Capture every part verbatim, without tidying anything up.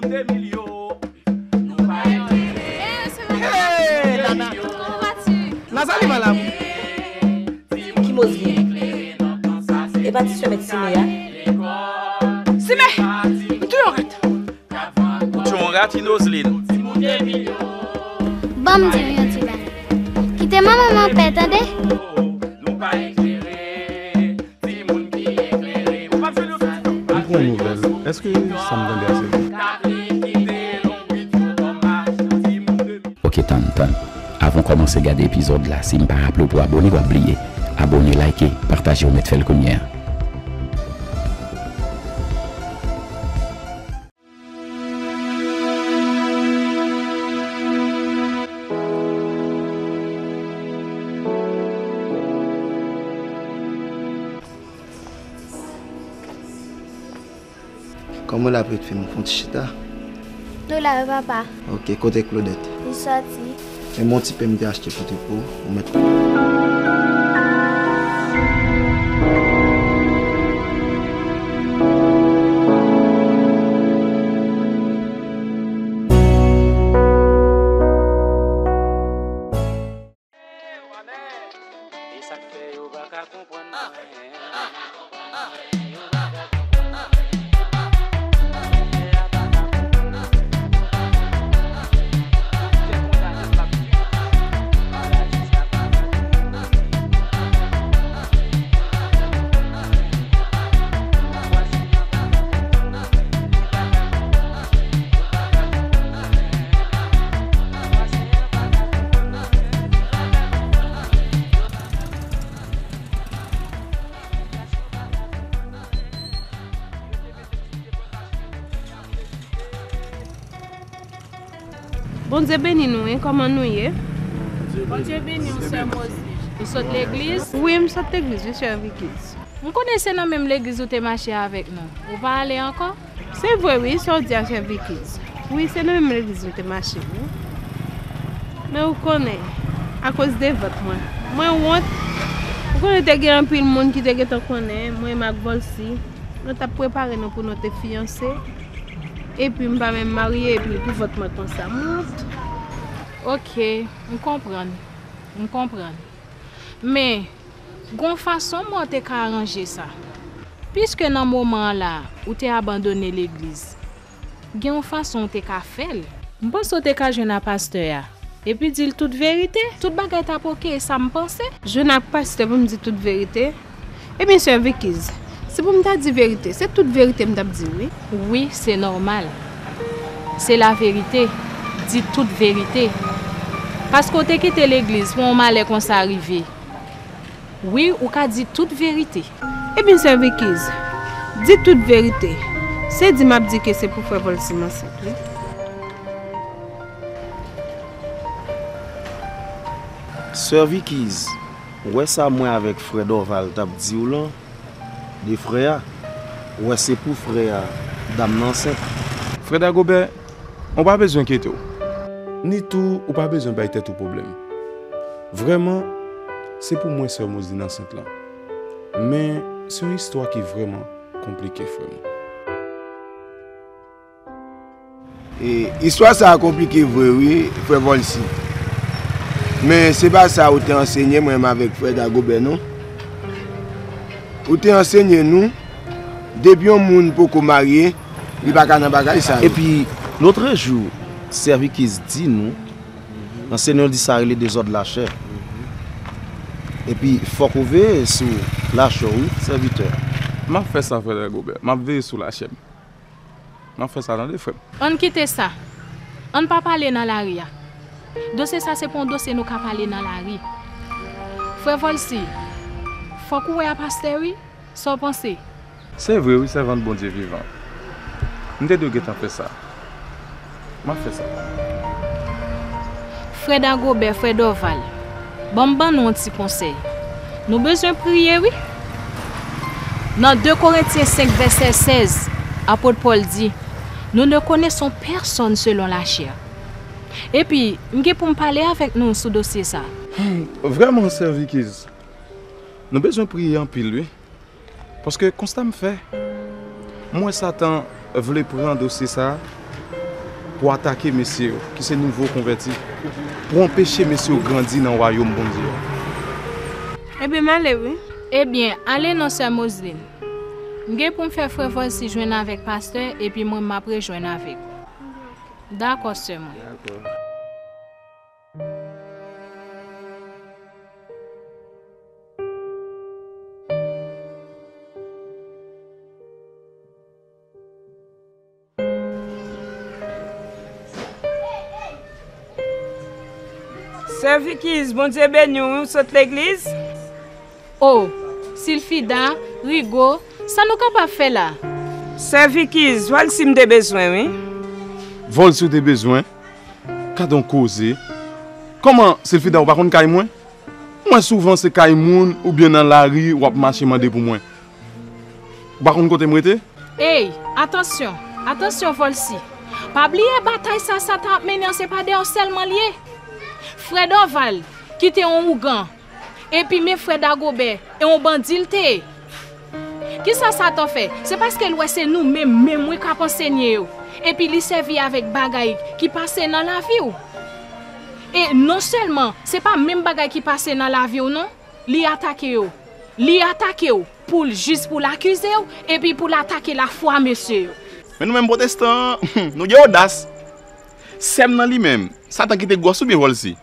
Hey, Nana. Nazali, malam. Ki Moseline? E pa ti sè mèt Sime a? Sime! M touye yon rat. Ou touye yon rat, Inoseline. Ban m di w yon ti bagay. Kite manman m anpè, tande? M pran nouvèl. Èske sa m tande a se vre? Ok, tann, tann. Avan w kòmanse gade epizòd la, si m pa raple w pou abone, w ap bliye. Abone, like, pataje, ou mèt fè l kounye a. Kòman w la, petite fille, m fè yon ti chita? Nou la wi, papa. Ok, kote Claudette? Li sòti. Men yon ti pen m te achte pote pou ou, ou mèt. E sa k fè yo pa ka konprann mwen. Bondye beni nou, wi. Kòman nou ye? Bondye beni w, sè Mozi. Ou sot legliz? Wi, m sot legliz, wi, sè Vikiz. M konnen se nan menm legliz ou te mache avèk nou. Ou pa ale ankò? Se vre, wi, sa w di a, sè Vikiz. Wi, se nan menm legliz nou te mache, wi. Men ou konnen, akoz de vant mwen, mwen wont. Ou konnen, te gen anpil moun ki te gentan konnen mwen, m ak Volcy, nou t ap prepare nou pou nou te fiyanse. Epi m pa menm marye, epi pou vant mwen konsa, m wont. Ok, m konprann. M konprann. Men, gon fason mwen te ka aranje sa. Piske nan moman an la, ou te abandone legliz, gen yon fason w te ka fè l. M panse w te ka jwenn a pastè a, epi di l tout verite. Tout bagay t ap ok, e sa m panse. Jwenn ak pastè pou m di tout verite? Ebyen, sè Vikiz, si pou m ta di verite, se tout verite m t ap di, wi. Wi, se nòmal. Se laverite. Di tout verite. Paske w te kite legliz pou yon malè konsa rive. Wi, ou ka di tout verite. Ebyen, sè Vikiz, di tout verite. Se di m ap di ke se pou frè Volcy m ansent, wi. Sè Vikiz, ou wè sa mwen avèk frè Dorval t ap di w lan, de frè a, ou wè se pou frè a, dam nan ansent. Frè Dagobè, ou pa bezwen enkyete w. Ni tou, ou pa bezwen bay tèt ou pwoblèm. Vrèman, se pou mwen sè Moseline ansent lan. Men, se yon istwa ki vrèman konplike, frè m. E, istwa sa a konplike vre, wi, frè Volcy. Men, se pa sa ou te ansenye mwen, m avèk frè Dagobè, non. Ou te ansenye nou, depi yon moun poko marye, li pa ka nan bagay sa yo. Epi, lotrejou, sè Vikiz di nou, anseye nou di sa rele dezòd lachè. Epi, fòk ou veye sou lachè w, wi, sèvitè. M ap fè sa, frè Dagobè. M ap veye sou lachè m. M ap fè sa, tande, frè m. Ann kite sa. Ann pa pale nan lari a. Dosye sa se pa yon dosye nou ka pale nan lari. Frè Volcy, fòk ou wè a pastè, wi. Sa w panse? Se vre, wi, sèvant Bondye vivan. M te dwe gentan fè sa. M ap fè sa. Frè Dagobè, frè Dorval, ban m ban nou yon ti konsèy. Nou bezwen priye, wi. Nan de Korentyen senk vèsè sèz, apot Pòl di, nous ne connaissons personne selon la chair. Epi, m gen pou m pale avèk nou sou dosye sa. Hmm, vrèman, sè Vikiz, nou bezwen priye anpil, wi. Paske konsta m fè, m wè Satan vle pran dosye sa a, Pou atake mesye yo, ki se nouvo konvèti, pou anpeche mesye yo grandi nan wayòm Bondye a. Ebyen, m ale wi. Ebyen, ale non, sè Moseline. M gen pou m fè frè Volcy jwenn avèk pastè, epi mwen, m ap rejwenn avèk ou. Dakò, sè mwen. Dakò. Sè Vikiz, Bondye beni w, wi, w sot legliz? O, Silfida, Rigo, sa nou kapab fè la? Sè Vikiz, Volcy m te bezwen, wi. Volcy w te bezwen? Gad on koze. Kòman, Silfida, ou pa konn kay mwen? Mwen souvan se kay moun oubyen nan lari w ap mache mande pou mwen. Ou pa konn kote m rete? Ey, atansyon, atansyon Volcy. Pa bliye batay sa Satan ap mennen an se pa dèyè w sèlman l ye. Frè Dorval, ki te yon ougan, epi men frè Dagobè, e yon bandi l te ye. Kisa Satan fè? Se paske l wè se nou menm, menm wi k ap ansenye yo. Epi li sèvi avèk bagay ki pase nan lavi w. E non sèlman, se pa menm bagay ki pase nan lavi w non, li atake yo. Li atake w pou l jis pou l akize w, epi pou l atake lafwa mesye yo. Men nou menm pwotestan, nou gen odas. Sè m nan li menm, Satan ki te gwòs oubyen Volcy?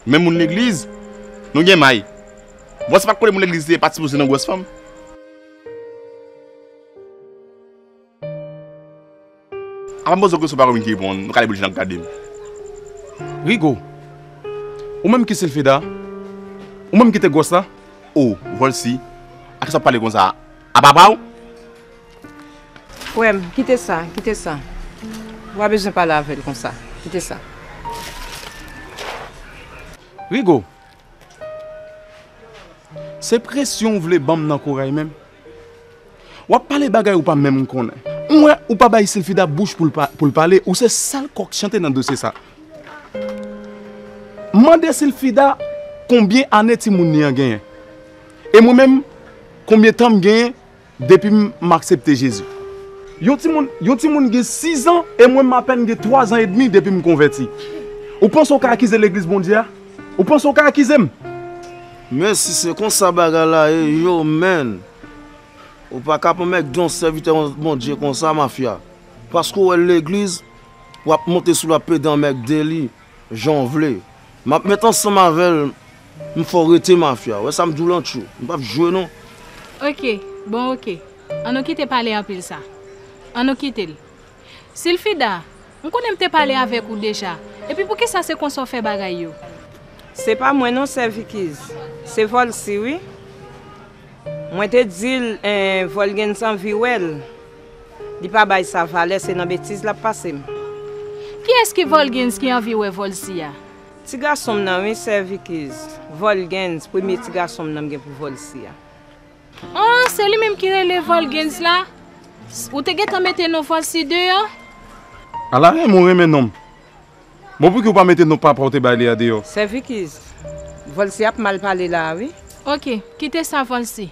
Men moun legliz, nou gen may. Volcy pa t konnen moun legliz li ye pa t sipoze nan gwòs fanm. Apa m poze w kesyon pa konn ki reponn, nou ka lè bouch n ap gade m. Rigo, ou menm ki Silfida? Ou menm ki te gwòs la? O, Volcy, a kisa w ap pale konsa? A papa w? Frè m, kite sa, kite sa. Ou pa bezwen pale avè l konsa. Kite sa. Rigo, se presyon w vle ban m nan koray menm? W ap pale bagay ou pa menm konnen. M wè ou pa bay Silfida bouch pou l pa, pou l pale, ou se sèl kòk chante nan dosye sa. Mande Silfida konbyen ane timoun li an genyen. E mwen menm, konbyen tan m genyen depi m, m aksepte Jezi. Yon timoun, yon timoun gen sis an e mwen m apèn gen twa zan edmi depi m konvèti. Ou panse w ka akize legliz Bondye a? Ou panse w ka akize m? Mèsi, se konsa bagay la ye, yo, man. Ou pa ka pran mèg de yon sèvitè Bondye konsa, mafya. Paske w wè legliz, w ap monte sou l, w ap pede an mèg de li, jan w vle. M ap met ansanm avè l, m fè w rete, mafya. Wè sa m di w lan, tchou. M p ap jwe, non. Oke, bon, oke. Ann nou kite pale anpil sa. Ann nou kite l. Silfida, m konnen m te pale avèk ou deja. Epi poukisa se konsa w fè bagay yo? Se pa mwen non, sè Vikiz. Se Volcy, wi. Mwen te di l, en, Volgens anvi wè l. Li pa bay sa valè, se nan betiz l ap pase m. Kiyès ki Volgens ki anvi wè Volcy a? Ti gason m nan, wi, sè Vikiz. Volgens, premye ti gason m nan m gen pou Volcy a. An, se li menm ki rele Volgens la? Ou te gentan mete non Volcy deyò? Ala renmen w renmen non m. Bon, pouki w pa mete non papa w te bay li a deyò? Sè Vikiz, Volcy ap mal pale la a, wi. Oke, kite sa, Volcy.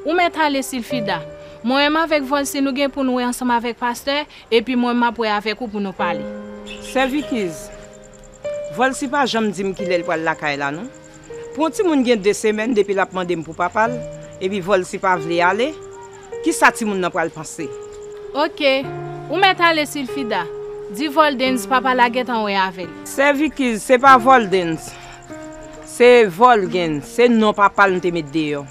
Ou mèt ale, Silfida. Mwen menm avèk Volcy, nou gen pou n wè ansanm avèk pastè, epi mwen, m ap wè avèk ou pou nou pale. Sè Vikiz, Volcy pa janm di m kilè l pral lakay la, non. Pou yon timoun gen de semèn depi l ap mande m pou papa l, epi Volcy pa vle ale, kisa timoun nan pral panse? Oke, ou mèt ale, Silfida. Di Voldens papa l a gentan wè avè l. Sè Vikiz, se pa Voldens. Se Volgens. Se non papa l m te met deyò.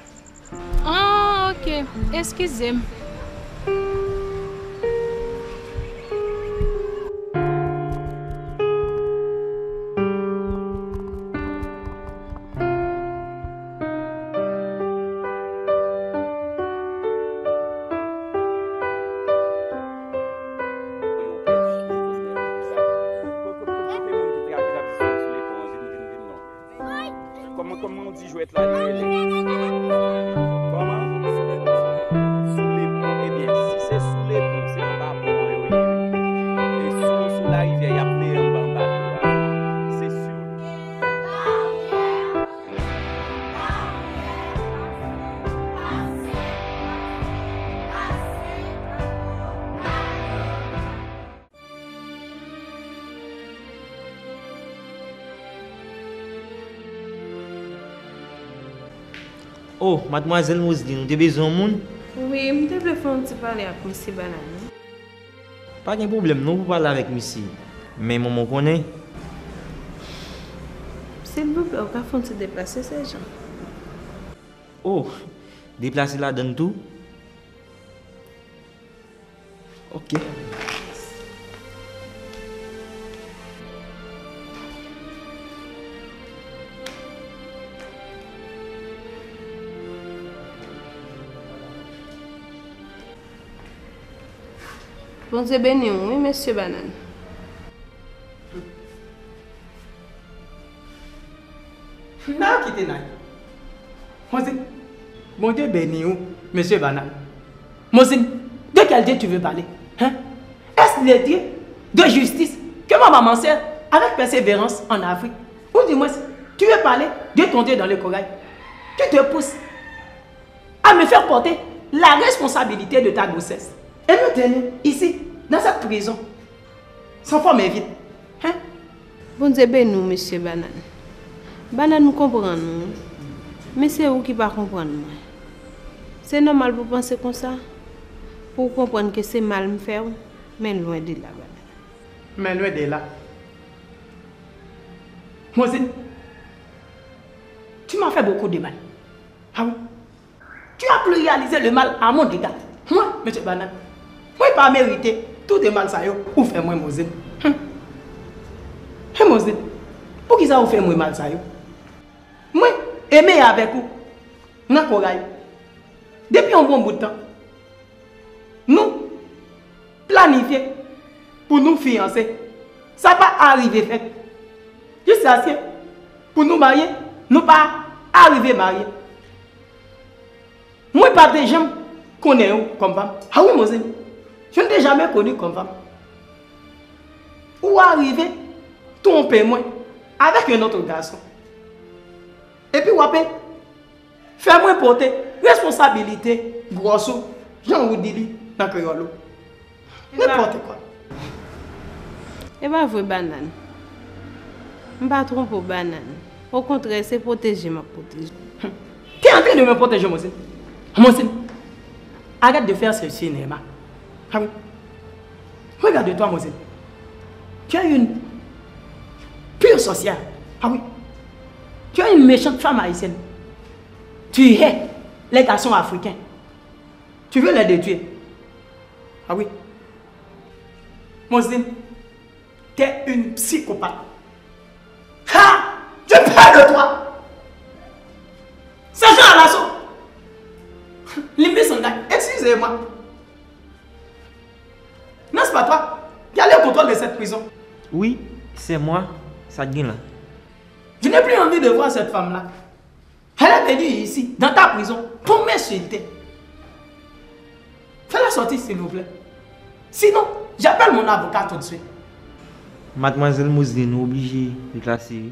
Ah, oke. Eskize m. Kòman, kòman w di jwèt la, li rele? Kòman? Sou le pon. Ebyen, si se sou le pon, se anba pon an yo ye. E sou, sou larivyè, y ap neye anba, anba tou a. Se si. Oh, madmwazèl Moseline, ou te bezwen yon moun? Wi, m te vle fè yon ti pale ak mesye Banane. Pa gen pwoblèm non pou pale avèk misye. Men manman w konnen. Silvouplè, ou ka fè yon ti deplase, sèjan? Oh, deplase ladann tou? Ok. Bondye beni w, wi, mesye Banane. Nan kite nan. Moseline, Bondye beni w, mesye Banane. Moseline, de quel Dieu tu veux parler? Hein? Est-ce le Dieu de justice que maman m'enseigne avec persévérance en Afrique? Ou du moins, tu veux parler de ton Dieu dans le corail qui te pousse à me faire porter la responsabilité de ta grossesse. Et me tenir ici, dans cette prison, sans forme et vide. Hein? Bondye beni w, mesye Banane. Banane, m konprann ou, men se ou ki pa konprann mwen. Se nòmal pou w panse konsa, pou w konprann ke se mal m fè w, men lwen de la, Banane. Men lwen de la. Moseline, tu m'as fait beaucoup de mal. Ah oui. Tu as plus réalisé le mal à mon égard. Mwen, mesye Banane, mwen pa merite tout de mal sa yo ou fè mwen, Moseline. Hum. Hen, Moseline, poukisa ou fè mwen mal sa yo? Mwen, eme avèk ou nan koray depi yon bon bout tan. Nou planifye pou nou fiyanse. Sa pa arive fèt. Jiskaske pou nou marye, nou pa arive marye. Mwen pa te janm konnen ou kòm fanm. Ah oui, Moseline, je ne t'ai jamais connu comme femme. Ou arive twonpe mwen avèk yon lòt gason. Epi w ape fè mwen pote responsabilite gwòs ou, jan ou di li nan kreyòl ou. Nenpòt kwa. E pa vre, Banane. M pa twonpe w, Banane. Okontrè, se pwoteje m ap pwoteje w. Tu es en train de me protéger, Moseline. Moseline, arrête de faire ce cinéma. Ah oui. Regarde-toi, Moseline. Tu es une pure sorcière. Ah oui. Tu es une méchante femme haïtienne. Tu hais les garçons africains. Tu veux les détruire. Ah oui. Moseline, t'es une psychopathe. Ha! Je parle de toi! Ces gens-là sont... Limbi Sangay, excusez-moi. N'est-ce pas toi qui as le contrôle de cette prison? Oui, c'est moi, sa k gen la. Je n'ai plus envie de voir cette femme-là. Elle est venue ici, dans ta prison, pour m'insulter. Fais-la sortir, s'il vous plaît. Sinon, j'appelle mon avocat tout de suite. Madmwazèl Moseline, ou oblije deplase, wi.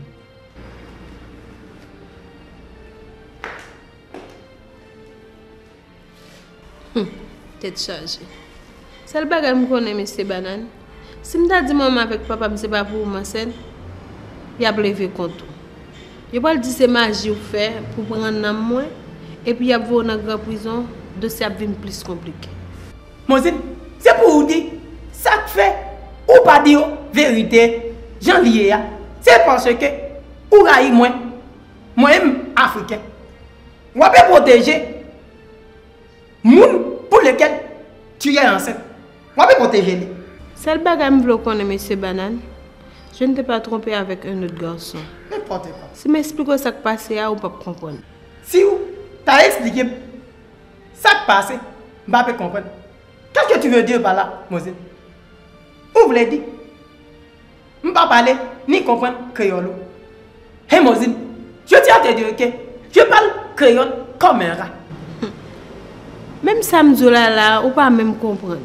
Hum, tèt chaje. Sèl bagay m konnen, mesye Banane, si m ta di manman avèk papa m se pa pou ou m ansent, y ap leve kont ou. Yo pral di se maji ou fè pou pran nanm mwen, epi y ap voye w nan gran prizon, dosye ap vin plis konplike. Moseline, se pou ou di sa k fè ou pa di yo verite jan li ye a. Se paske ou rayi mwen, mwen menm Afriken. W ape pwoteje moun pour lequel tu es enceinte. W ape pwoteje li. Sèl bagay m vle w konnen, mesye Banane, je ne t'ai pas trompé avec un autre garçon. Nenpòt kwa. Si m eksplike w sa k pase a, ou p ap konprann. Si w ta eksplike m sa k pase, m p ape konprann. Qu'est-ce que tu veux dire par là, Moseline? Ou vle di m pa pale ni konprann kreyòl ou. Hen, Moseline, je tiens à te dire que je parle créole comme un rat. Menm sa m di w la la, ou pa menm konprann.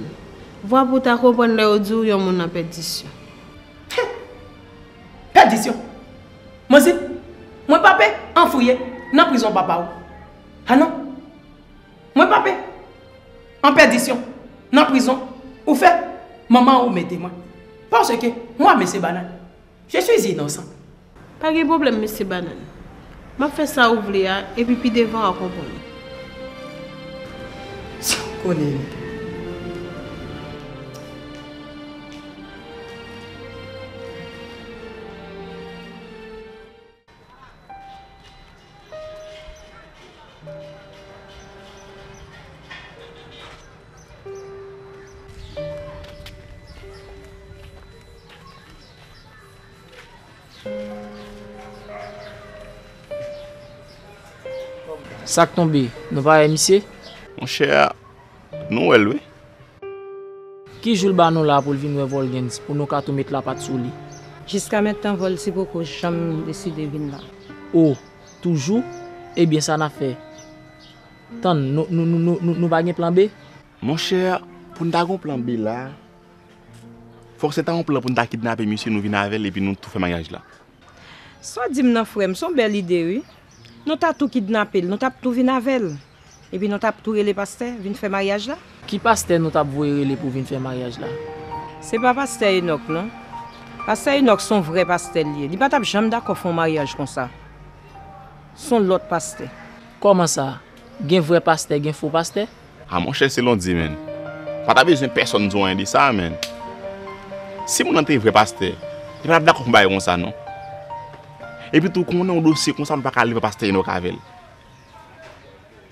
Vwa pou w ta konprann lè yo di w yon moun nan pèdisyon. Hen! Pèdisyon! Moseline, mwen p ape anfouye nan prizon papa w. A non! Mwen p ape an pèdisyon nan prizon ou fè manman ou mete mwen. Paske mwen, mesye Banane, je suis innocent. Pa gen pwoblèm, mesye Banane. M ap fè sa ou vle a, epi pi devan w a konprann. Sa w konnen li. Sa k tonbe, nou pa wè misye? Monchè, nou wè l wi. Ki jou l ba nou la pou l vin wè Volgens pou nou ka tou met lapat sou li? Jiskamentnan Volsi poko janm deside vin la. O, toujou? Ebyen sa n ap fè? Tann, nou, nou, nou, nou, nou, nou pa gen plan B? Monchè, pou n ta gen yon plan B la, fòk se ta yon plan pou n ta kidnape misye, nou vin avè l epi nou tou fè maryaj la. Sa w di m nan, frè m, se yon bèl ide wi. Nou ta tou kidnape l, nou t ap tou vin avè l. Epi nou t ap tou rele pastè vin fè maryaj la. Ki pastè nou t ap voye rele pou vin fè maryaj la? Se pa pastè Enòk non. Pastè Enòk se yon vrè pastè l ye. Li pa t ap janm dakò fè yon maryaj konsa. Se yon lòt pastè. Kòman sa? Gen vrè pastè, gen fo pastè? A monchè, se Londye, menn. Pa ta bezwen pèsonn di w anyen de sa, menn. Si moun nan te vrè pastè, li pa t ap dakò fè yon bagay konsa, non. Epi tou, konnen yon dosye konsa, nou pa ka ale devan pastè Enòk avè l.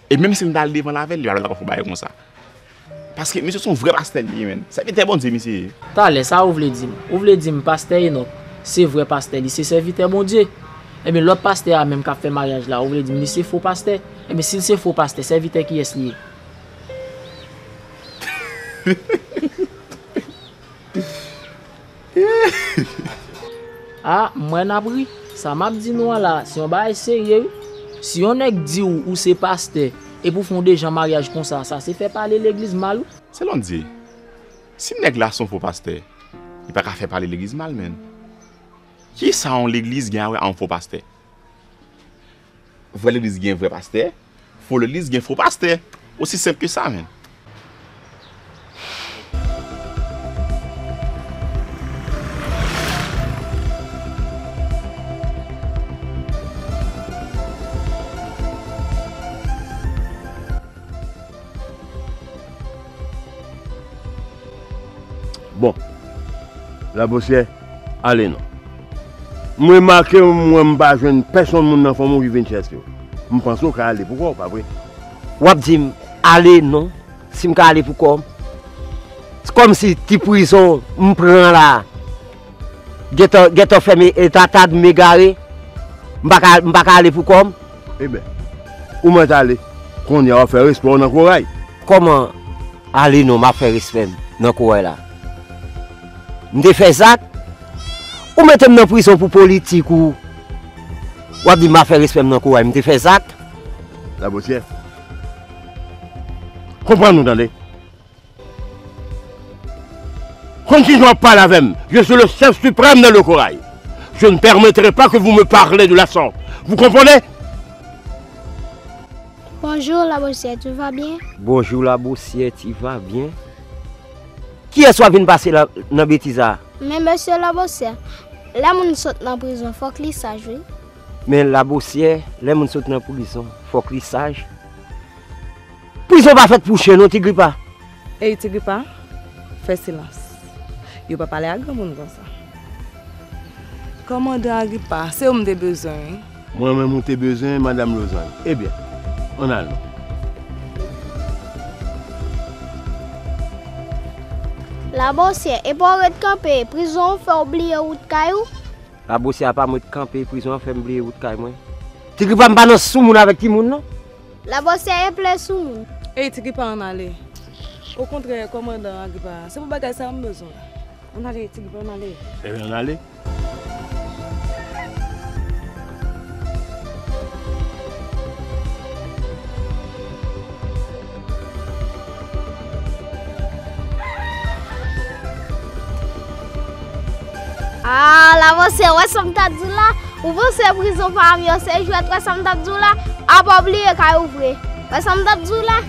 E menm si nou t al devan l avè l, li pa t ap dakò fè yon bagay konsa. Paske misye se yon vrè pastè li ye, menn. Sèvitè Bondye misye ye. Talè, sa ou vle di m? Ou vle di m pastè Enòk se vrè pastè, li se sèvitè Bondye? Ebyen, lòt pastè a menm k ap fè maryaj la, ou vle di m li se fo pastè? Ebyen, si l se fo pastè, sèvitè kiyès li ye? A, m wè n ap ri. Sa m ap di nou an la, se yon bagay serye wi. Si yon nèg di w ou se pastè, epi w fè yon dejan maryaj konsa, sa se fè pale legliz mal wi. Se Londye, si nèg la se yon fo pastè, li pa ka fè pale legliz mal, menn. Kisa yon legliz gen a wè a yon fo pastè? Vrè legliz gen vrè pastè, fo legliz gen fo pastè. Osi senp ke sa, menn. Bon. Labosyè, ale non. M remake, m wè m pa jwenn pèsonn moun nan fanmi w ki vin chèche w. M panse w ka ale pou kò w, pa vre? W ap di m ale non? Si m ka ale pou kò m? Kòmsi ti prizon m pran la gentan, gentan fè m e, e ta, ta di m egare. M pa ka, m pa ka ale pou kò m? Eben, ou mèt ale. Kounye a w ap fè respè w nan koray. Kòman ale non m ap fè respè m nan koray la? M te fè zak? Ou mete m nan prizon pou politik ou w ap di m ap fè respè m nan koray, m te fè zak? Labosyè, konprann nou tande. Konn kijan w ap pale avè m. Je suis le chef suprême dans le koray. Je ne permettrai pas que vous me parlez de la sorte. Vous comprenez? Bonjour, Labosyè, tu vas bien? Bonjou Labosyè, ti va byen? Kiyès w ap vin pase la, nan betiz sa a? Men mesye Labosyè, lè moun sot nan prizon, fòk li saj, wi. Men Labosyè, lè moun sot nan prizon, fòk li saj? Prizon pa fèt pou chen non, Tigripa. Ey, Tigripa, fè silans. Yo pa pale ak granmoun konsa. Kòmandan Agripa, se ou m te bezwen, wi. Mwen menm ou te bezwen, Madanm Lozany. Ebyen, ann al non. Labosyè, epa w ret kanpe, prizon an fè w bliye wout kay ou? Labosyè, apa m ret kanpe, prizon an fè m bliye wout kay mwen? Tigripa, m pa nan soumoun avèk timoun non. Labosyè, epa w soumoun. Ey, Tigripa, ann ale. Okontrè, kòmandan Agripa, se pou bagay sa a m bezwen w la. Ann ale, Tigripa, ann ale. Ebyen, ann ale. Ah, Labosyè, w wè sa m t ap di w la? Ou panse prizon pa miyò, se jwèt, w wè sa m t ap di w la? Apa w bliye kay ou vre? W wè sa m t ap di w la?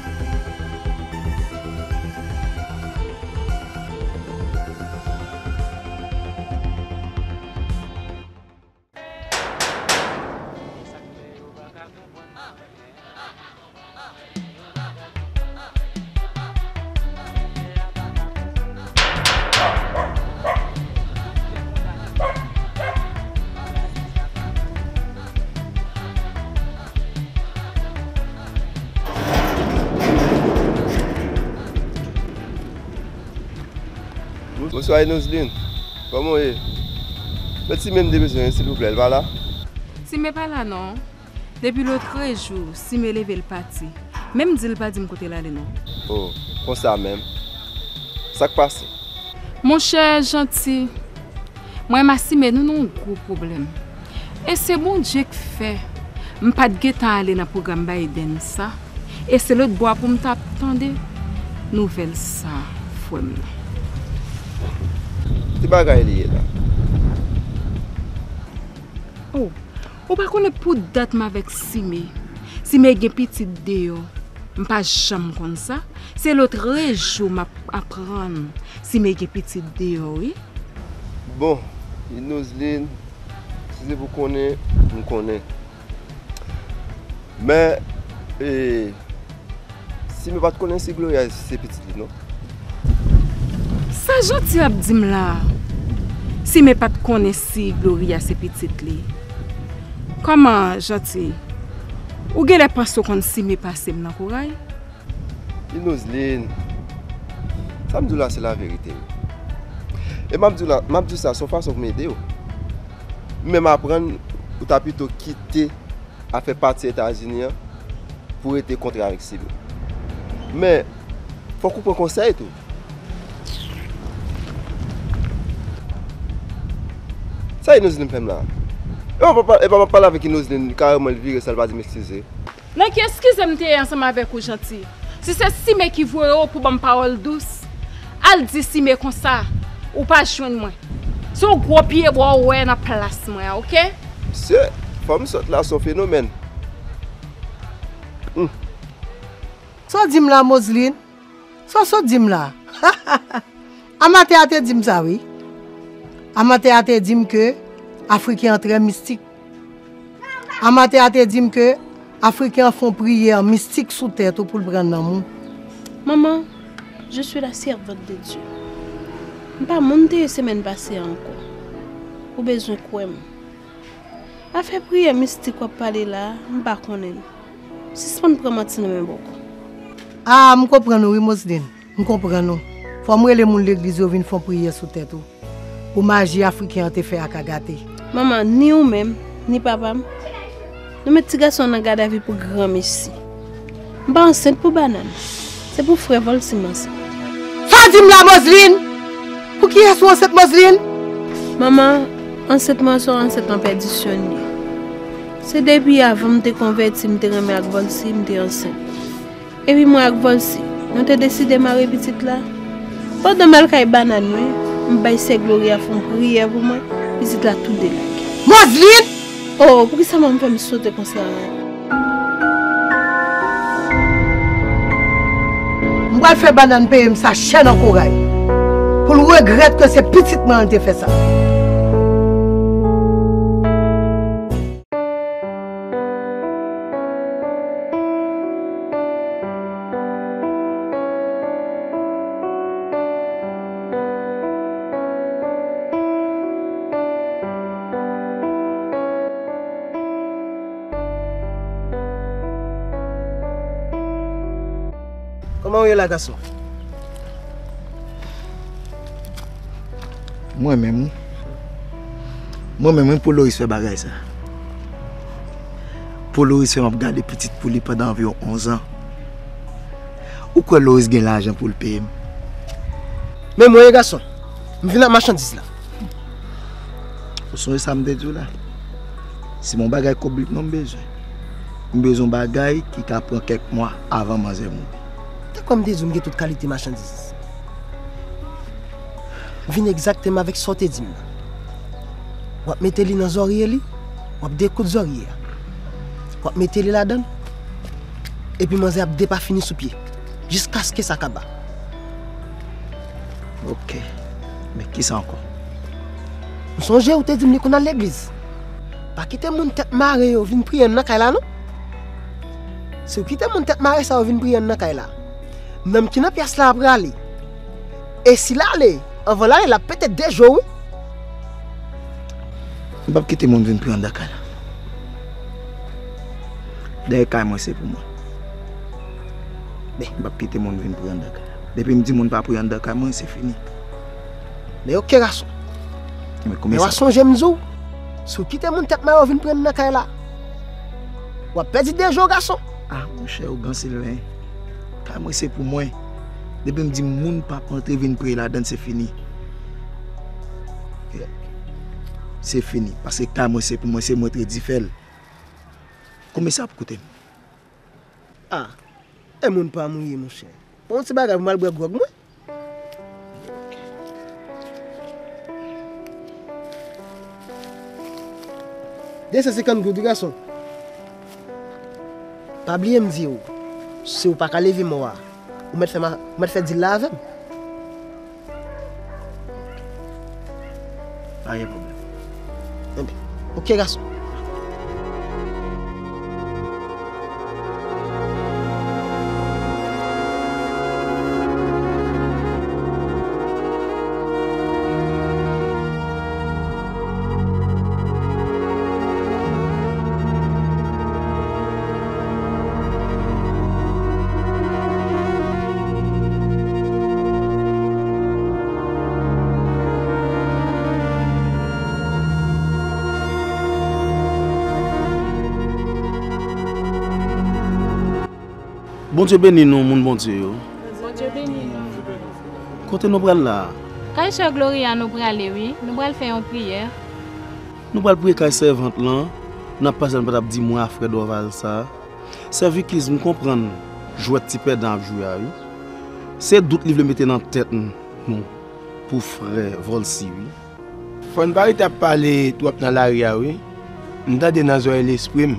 Bonswa Inoslin, kòman w ye? Mèt Sime m te bezwen wi, silvouplè, l pa la? Sime pa la non. Depi lòtrejou, Sime leve l pati. Menm di l pa di m kote l ale non. Oh, konsa menm. Sa k pase? Monchè Janti, mwen ak Sime nou nan yon gwo pwoblèm. E se Bondye k fè m pa t gentan ale nan pwogram Biden sa. E se lòt bò a pou m t ap tande nouvèl sa, frè m nan. Ki bagay li ye la? Oh, ou pa konnen pou dat m avèk Sime. Sime gen pitit deyò. M pa janm konn sa. Se lòtrejou m ap aprann Sime gen pitit deyò, wi. Bon, Inoslin, si se pou konnen, m konnen. Men, e, Sime pa t konnen si Gloria se pitit li, non. Sa Janti ap di m la a? Sime pa t konnen si Gloria se pitit li. Kòman, Janti? Ou genlè panse w konn Sime pase m nan koray? Inoslin, sa m di w la se laverite wi. E m ap di w la, m ap di w sa se yon fason pou m ede w. M menm aprann ou ta pito kite afè pati Etazini an pou rete kontre avèk Sime. Men, fòk ou pran konsèy tou. Sa Inoslin fè m la? E pa, e pa m ap pale avèk Inoslin, li kareman li vire san l pa di m eskize. Nan ki eskize m te ye ansanm avèk ou, Janti? Si se Sime ki voye w pou ban m pawòl dous, al di Sime konsa, ou pa jwenn mwen. Se yon gwo pyebwa ou wè nan plas mwen an, oke? Mesye, fanm sòt la se yon fenomèn. Hmm. Sa w di m la, Moseline? Sa w sot di m la? Amatè a te di m sa, wi. Amatè a te di m ke Afriken an trè mistik. Amatè a te di m ke Afriken an fè yon priyè mistik sou tèt ou pou l pran nanm ou. Maman, je suis la servante de Dieu. M pa moun m te ye semèn pase a ankò. Ou bezwen kwè m. Afè priyè mistik w ap pale la a, m pa konnen l. Sispann pran manti nan men bòkò. A, m konprann ou wi, Moseline. M konprann ou. Fò m rele moun legliz yo vin fè yon priyè sou tèt ou. Pou maji Afriken an te fè a ka gate. Manman, ni ou menm, ni papa m, nou met ti gason an nan gadavi pou granmesi. M pa ansent pou Banann. Se pou frè Volcy m ansent. Sa w di m la, Moseline? Pou kiyès ou ansent, Moseline? Manman, ansent mwen se yon ansent an pèdisyon li ye. Se depi avan m te konvèti, m te renmen ak Volcy, m te ansent. Epi mwen ak Volcy, nou te deside mare pitit la. Pandan m al kay Banann mwen, m bay sè Gloria fè yon priyè pou mwen, pitit la tou de lage. Moseline! Oh, poukisa manman fè m sote konsa? M pral fè Banann peye m sa chè nan koray. Pou l regrèt ke se pitit mwen an te fè sa. Kòman w ye la, gason? Mwen menm, wi. Mwen menm, wi, pou Loris fè bagay sa. Pou Loris fè m ap gade pitit pou li pandan anviwon onz an. Ou kwè Loris gen lajan pou l peye m? Men mwen, wi, gason, m vin ak machandiz la. Ou sonje sa m te di w la? Se pa yon bagay kòb lit non m bezwen. M bezwen yon bagay ki ka pran kèk mwa avan manzè mouri. Tankou m te di w m gen tout kalite machandiz. M vin egzakteman avèk sa w te di m nan. W ap mete li nan zòrye li, w ap dekoud zòrye a. W ap mete li ladan l, epi manzè ap depafini sou pye, jiskaske sa kaba. Ok. Men kisa ankò? M sonje ou te di m li konn al legliz. Pa kite moun tèt mare yo vin priye n nan kay la, non. Si w kite moun tèt mare sa yo vin priye n nan kay la, nanm ki nan pyès la a prale. E si l ale, anvan l ale, l ap pete de je w, wi. M p ap kite moun vin priye anndan kay la. Dèyè kay mwen se pou mwen. M p ap kite moun vin priye anndan kay la. Depi m di moun pa priye anndan kay mwen, se fini. Men oke, gason. Men w a sonje m di w, si w kite moun tèt mayo vin pran m nan kay la, w ap pèdi de je w, gason. Ah, monchè, ougan Silven, kay mwen se pou mwen. Depi m di moun p ap antre vin pre ladann, se fini. Se fini. Paske kay mwen se pou mwen, se mwen t redi fè l. Konbyen sa ap koute m? Ah, e moun pa m ou ye, monchè. Yon ti bagay pou m al bwè gwòg mwen. De san senkant goud, wi, gason. Pa bliye m di w, si w pa ka leve mò a, ou mèt fè ma-, ou mèt fè dil la avè m. Pa gen pwoblèm. Enben, oke, gason. Bondye beni nou, moun Bondye yo. Bondye beni nou. Kote nou pral la a? Kay sè Gloria nou prale, wi. Nou pral fè yon priyè. Nou pral priye kay sèvant lan. N ap pase, nou pa t ap di mwa frè Dorval sa. Sè Vikiz, m konprann jwèt ti pèdan ap jwe a, wi. Se dout li vle mete nan tèt n-, nou pou frè Volcy, wi. Fò n pa rete ap pale twòp nan lari a, wi. M tande nan zòrèy lespri m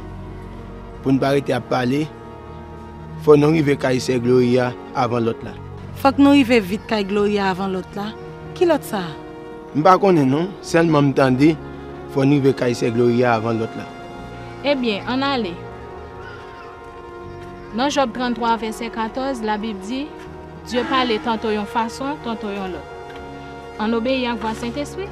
pou n pa rete ap pale. Fò nou rive kay sè Gloria avan lòt la. Fòk nou rive vit kay Gloria avan lòt la? Ki lòt sa a? M pa konnen non, sèlman m tande fò n rive kay sè Gloria avan lòt la. Ebyen, ann ale. Nan Jòb tranntwa, vèsè katòz, Labib di, Dye pale tanto yon fason, tanto yon lòt. Ann obeyi ak vwa Sentespri.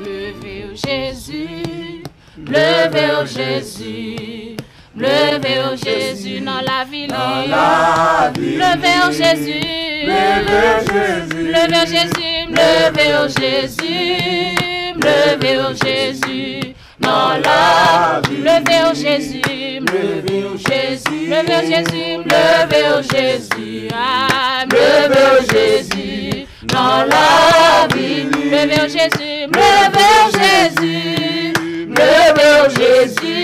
Leve w Jezi, leve w Jezi, leve w Jezi nan lavi li. Leve w Jezi, leve w Jezi, leve w Jezi, leve w Jezi, leve w Jezi. Nan lavi. Leve w Jezi, leve w Jezi, leve w Jezi, leve w Jezi, ah, leve w Jezi. Nan lavi, leve w Jezi, leve w Jezi, leve w Jezi,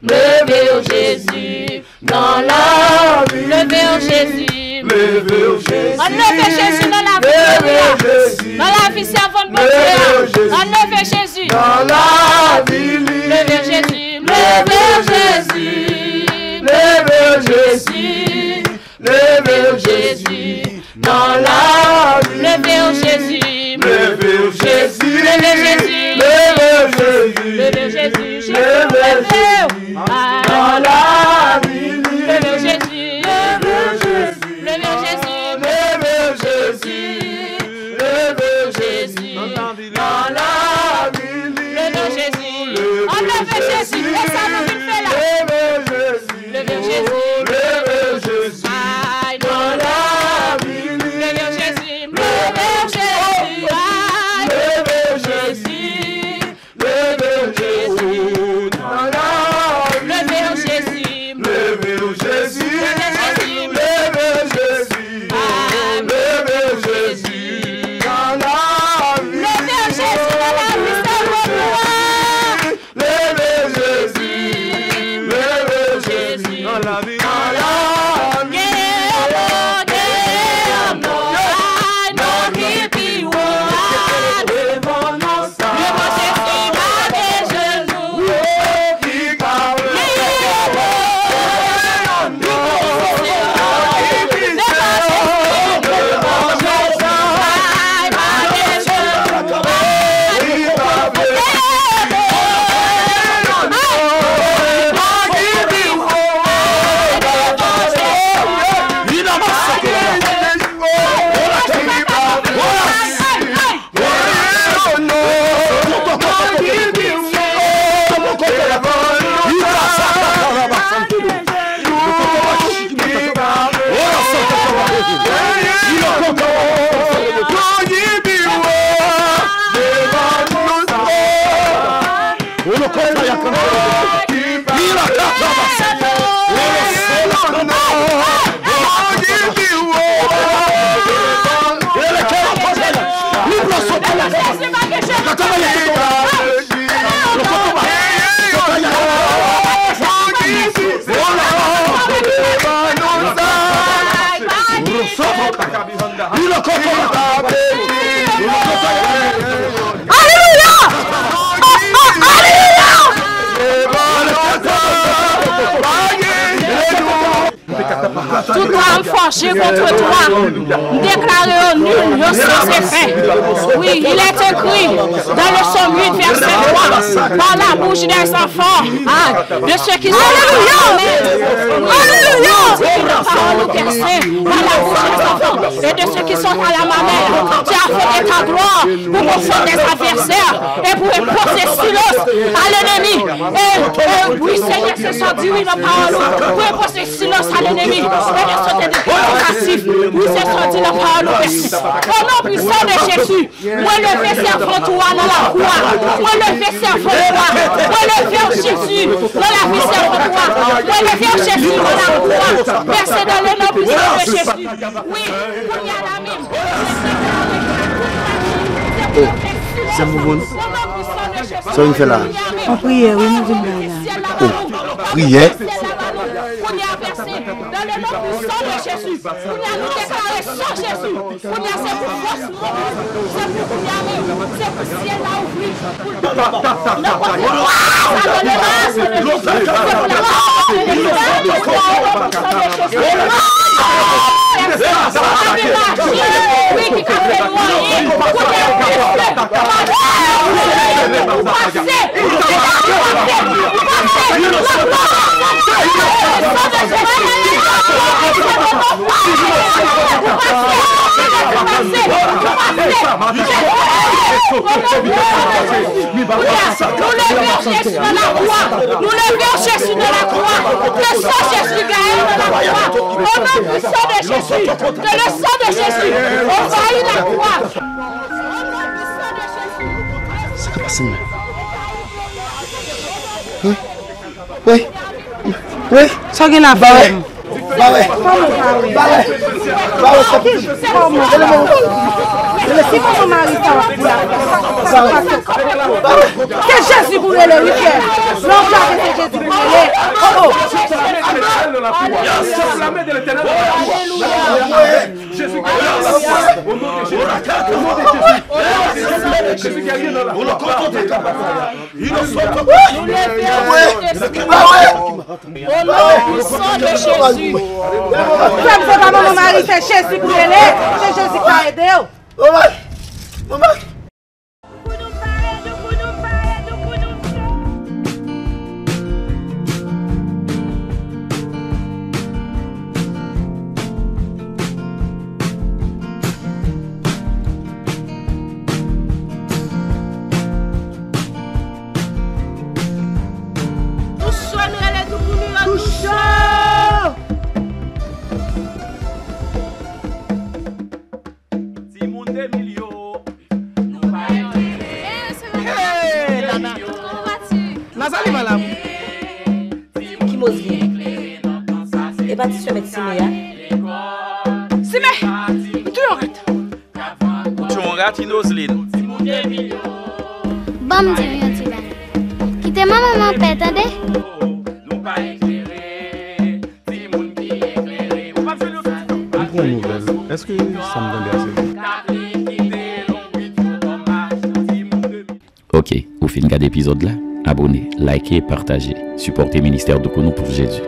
leve w Jezi. Nan lavi. Leve w Jezi. Leve w Jezi. Ann leve Jezi nan lavi Gloria. Nan lavi sèvant Bondye a. Ann leve Jezi. Nan lavi li. Leve Jezi. Leve w Jezi. Leve w Jezi. Leve w Jezi. Nan lavi. Leve w Jezi. Leve w Jezi. Leve w Jezi. Leve w Jezi. Leve w Jezi. Leve w Jezi. Nan lavi. Leve w Jezi. Leve w Jezi. Leve w Jezi. Leve w Jezi. Nan lavi. Nan lavi. An leve Jezi, e sa nou vin fè la. Leve Jezi, leve Jezi. Ay, nan lavi. Leve Jezi, leve Jezi. Ay, leve Jezi. Leve Jezi nan lavi. Leve Jezi. Leve Jezi. Leve Jezi. Leve Jezi nan lavi. Leve Jezi nan lavi, se bon pou mwen. Leve Jezi. Leve Jezi nan lavi. Nan lavi. Gen yon non, gen yon non, ay, non ki pi wo. Devan non sa. Devan Jezi pa gen jenou. Ki ka Alelouya! Oh, oh, alelouya! Tout arme forgée contre toi, m deklare yo nil, yo sans effet. Oui, il est écrit dans le psaume huit, verset trois, par la bouche des enfants, hein, de ceux qui sont à la mamelle, oui, de ceux qui n'ont pas honte au berceau, par la bouche des enfants, et de ceux qui sont à la mamelle, tu as fait de ta gloire pour confondre tes adversaires et pour imposer silence à l'ennemi. Et, et oui, Seigneur, c'est ça, dis oui, la parole, pour imposer silence à l'ennemi. Et de sauter de tout passif. Oui, c'est ça, dis la parole au Père. Au nom puissant de Jésus, mwen leve sèvant ou a nan lakou a. Mwen leve sèvant ou a. Mwen leve w Jezi nan lavi sèvant ou a. Mwen leve w Jezi nan lakou a. Pèse dans le nom puissant de Jésus. Wi, kounye a la menm. Sèm Bouboun, sa w vin fè la? Yon priyè, wi, nou vin bay la. O, priyè? Kounye a, pèse dans le nom puissant de Jésus. Kounye a, nou deklare san Jezi. Kounye a, se pou fòs monte. Se pou kounye a menm. Se pou syèl la ouvri. Pou l desann nan kote nou. Sa nan le non de Jezi. Se pou la pawòl de Jezi. Wi, ki ka fè nou anyen. Kounye a, pèse. Nou leve Jezi nan lakou a. Nou leve Jezi nan lakou a. Ke san Jezi gaye nan lakou a. Au nom puissant de Jésus. Que le sang de Jésus envahit la croix. Sa k ap pase menm? Wi. Wi. Wi. Sa w gen la, frè m? Ba wè. Ba wè. Ba wè. Ba wè, sa pou. Kòman? Si manman Mari sa w ap di la, sa k ap pase? Se Jezi pou rele, wi, frè m. Lè w plake, se Jezi pou rele. Oh, oh. Alelouya. Jezi ki nan lakou a. O non de Jezi. O non de Jezi. Jezi ki nan lakou a. Nou leve o non de Jezi. O non puissant de Jésus. Frè m, se pa manman Mari, se Jezi pou rele. Se Jezi ki ka ede w. Azali malamou. Ki Moslin? E pa ti sè mèt Sime a? Sime! M touye yon rat. Ou tchon rat Inoslin. Ban m di w yon ti bagay. Kite manman m anpè, tande? M pran nouvèl. Èske sa m tande a se vre? Ok, ou fin gade epizòd la? Abone, like, pataje. Sipòte Ministè Doukounou pou Jezi.